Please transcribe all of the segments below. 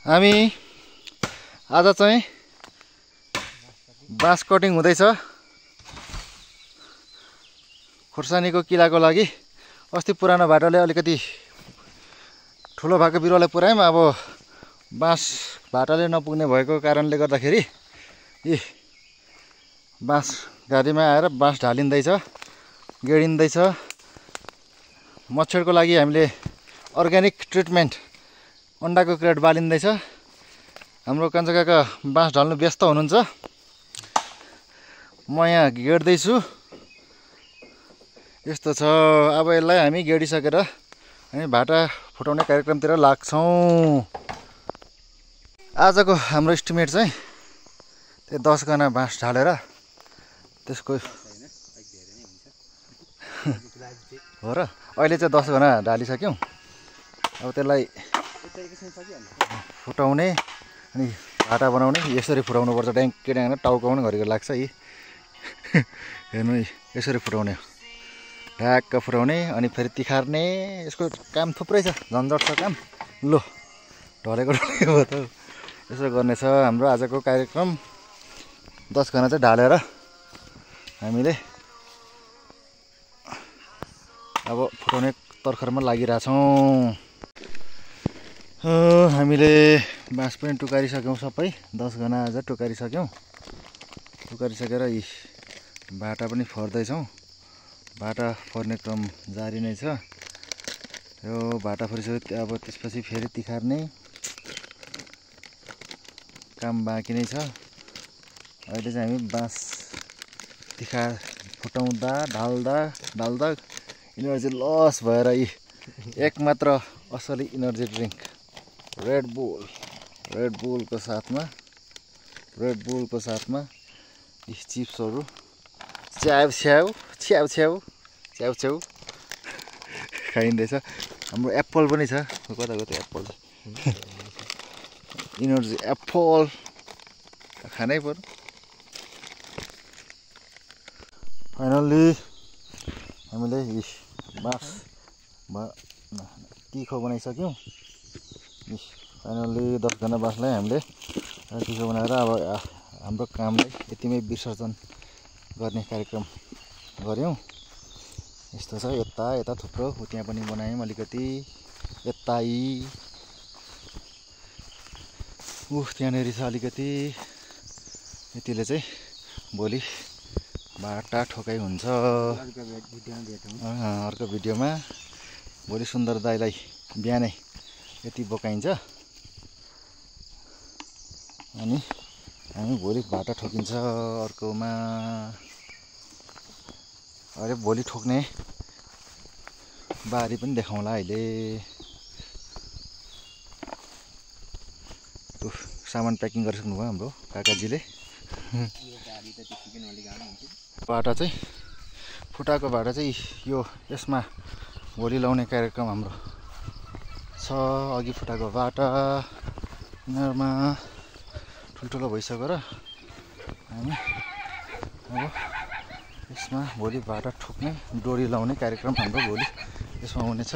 हामी आज चाहिँ बाँस कटिङ हुँदैछ खुर्सानीको किलाको लागि। अस्ति पुरानो भाटाले अलिकति ठुलो भएको बिरुवालाई पुर्यायौँ। अब बाँस भाटाले नपुग्ने भएको कारणले गर्दाखेरि यी बाँस गाडीमा आएर बाँस ढालिँदैछ, गेडिँदैछ। मच्छरको लागि हामीले अर्ग्यानिक ट्रिटमेन्ट अन्डाको क्रेट बालिँदैछ। हाम्रो कान्छा काका बाँस ढाल्नु व्यस्त हुनुहुन्छ, म यहाँ गेड्दैछु। यस्तो छ। अब यसलाई हामी गेडिसकेर हामी भाटा फुटाउने कार्यक्रमतिर लाग्छौँ। आजको हाम्रो इस्टिमेट चाहिँ त्यो 10 गना बाँस ढालेर त्यसको हो र अहिले चाहिँ 10 गना ढालिसक्यौँ। अब त्यसलाई फुटाउने अनि भाटा बनाउने यसरी फुटाउनु पर्छ। ड्याङ्के ड्याङ्ग टाउकाउने घरिको लाग्छ यी हेर्नु, यसरी फुटाउने, ढ्याक्क फुटाउने अनि फेरि तिखार्ने। यसको काम थुप्रै छ, झन्झट छ काम। लो ढलेको भयो त। यसो गर्ने छ हाम्रो आजको कार्यक्रम। 10 गना चाहिँ ढालेर हामीले अब फुटाउने तर्खरमा लागिरहेछौँ। हामीले बाँस पनि टुकारिसक्यौँ, सबै 10 गना आज टुकारिसक्यौँ। टुकारिसकेर यी भाटा पनि फर्दैछौँ। भाटा फर्ने क्रम जारी नै छ। यो भाटा फरिसक्यो, अब त्यसपछि फेरि तिखार्ने काम बाँकी नै छ। अहिले चाहिँ हामी बाँस फुटाउँदा ढाल्दा इनर्जी लस भएर यी एकमात्र असली इनर्जी ड्रिङ्क रेड बुलको साथमा यी चिप्सहरू च्याउ खाइँदैछ। हाम्रो एप्पल पनि छ, कता एप्पल इनर्जी एप्पल खानै पर्यो। फाइनल्ली हामीले यी बाँस तिखो बनाइसक्यौँ। फाइनल्ली 10 गना बाँसलाई हामीले तिखो बनाएर अब हाम्रो कामलाई यतिमै विसर्जन गर्ने कार्यक्रम गऱ्यौँ। यस्तो छ। यता थुप्रो, त्यहाँ पनि बनायौँ अलिकति, त्यहाँनिर छ अलिकति। यतिले चाहिँ भोलि भाटा ठोकाइ हुन्छ। अर्को भिडियोमा भोलि सुन्दर दाइलाई बिहानै यति बोकाइन्छ अनि हामी भोलि भाटा ठोकिन्छ अर्कोमा। अरे भोलि ठोक्ने बारी पनि देखाउँला अहिले। सामान प्याकिङ गरिसक्नु भयो हाम्रो काकाजीले। भाटा चाहिँ फुटाएको भाटा चाहिँ यसमा भोलि लाउने कार्यक्रम हाम्रो छ। अघि फुटाएको भाटा यिनीहरूमा ठुल्ठुलो भइसक्यो र हामी अब यसमा भोलि भाटा ठोक्ने डोरी लाउने कार्यक्रम हाम्रो भोलि यसमा हुनेछ।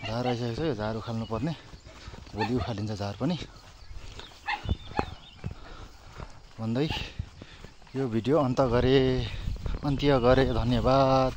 झार आइसकेको छ, यो झार उखाल्नु पर्ने, भोलि उखालिन्छ झार पनि भन्दै यो भिडियो अन्त्य गरे। धन्यवाद।